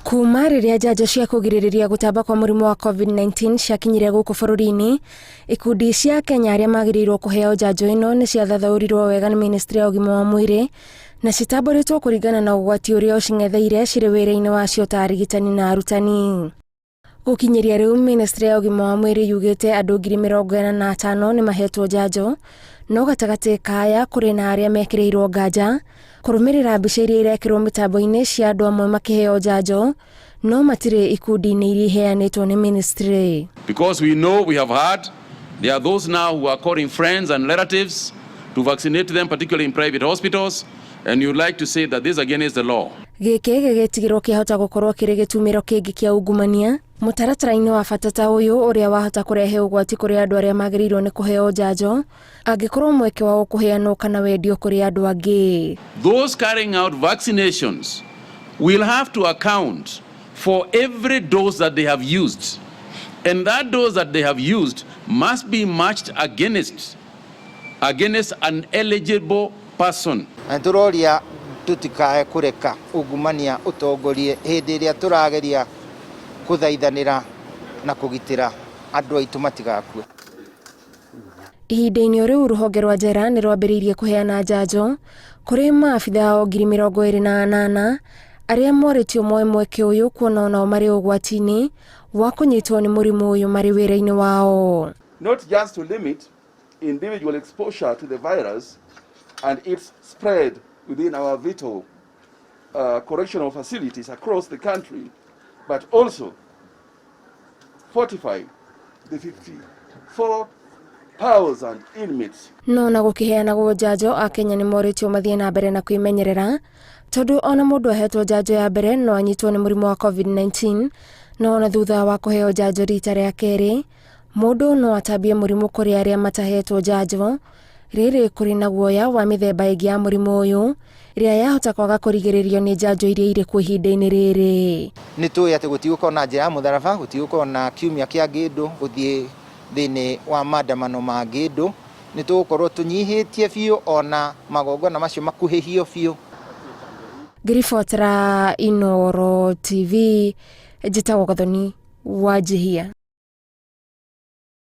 Kuma rĩrĩa njanjo cia kũgirĩrĩria gũtamba kwa mũrimũ wa COVID-19 ciakinyire gũkũ bũrũri-inĩ, ikundi cia Kenya arĩa magĩrĩirwo kũheo njanjo ĩno nĩ ciathathaũrirwo wega nĩ ministry ya ũgima wa mwĩrĩ na citambũrĩtwo kũringana na ũgwati ũrĩa ũcing'etheire cirĩ wĩra-inĩ wacio ta arigitani na arutani. Gũkinyĩria rĩu ministry ya ũgima wa mwĩrĩ yugĩte andũ 45,000 nĩ mahetwo njanjo, no gatagatĩ ka aya kũrĩ na arĩa mekĩrĩirwo nganja kũrũmĩrĩra mbica iria irekĩrwo mĩtambo-inĩ cia andũ amwe makĩheo njanjo no matirĩ ikundi-inĩ iria iheanĩtwo nĩ ministry. Because we know we have heard there are those now who are calling friends and relatives to vaccinate them, particularly in private hospitals, and you'd like to say that this again is the law. Gĩkĩ gĩgĩtigĩrwo kĩahota gũkorwo kĩrĩ gĩtumĩro kĩngĩ kĩa ungumania mũtaratara-inĩ wa bata ta ũyũ ũrĩa wahota kũrehe ũgwati kũrĩ andũ arĩa magĩrĩirwo nĩ kũheo njanjo angĩkorwo mweke wao kũheanwo kana wendio kũrĩ andũ angĩ. Those carrying out vaccinations will have to account for every dose that they have used. And that dose that they have used must be matched against an eligible person. Na nĩtũroria tũtikae kũreka ungumania ũtongorie hĩndĩ ĩrĩa tũrageria kũthaithanĩra na kũgitĩra andũ aitũ matigakue. Ihinda-inĩ o rĩu rũhonge rwa njera nĩ rwambĩrĩirie kũheana njanjo kũrĩ maabitha o 28,000 arĩa morĩtio moe mweke ũyũ kuona onao marĩ ũgwati-inĩ wa kũnyitwo nĩ mũrimũ ũyũ marĩ wĩra-inĩ wao. Not just to limit individual exposure to the virus and its spread within our vital correctional facilities across the country, but also fortify the 54,000 inmates. No na gũkĩheanagwo njanjo, Akenya nĩ morĩtio mathiĩ na mbere na kwĩmenyerera tondũ ona mũndũ ahetwo njanjo ya mbere no anyitwo nĩ mũrimũ wa COVID-19, no ona thutha wa kũheo njanjo rita rĩa kerĩ mũndũ no atambie mũrimũ kũrĩ arĩa matahetwo njanjo. Rĩrĩ kũrĩ na guoya wa mĩthemba ĩngĩ ya mũrimũ ũyũ ĩrĩa yahota kwaga kũrigĩrĩrio nĩ njanjo iria irĩ kuo ihinda-inĩ rĩrĩ. Nĩ tũĩ atĩ gũtigũkorwo na njĩra ya mũtharaba, gũtigũkorwo na kiumia kĩa ngĩndũ gũthiĩ thĩinĩ wa maandamano ma ngĩndũ. Nĩ tũgũkorwo tũnyihĩtie biũ ona magongona macio makuhĩhio biũ. Ngĩribotera Inooro TV, njĩtagwo Gathoni Wanjihia.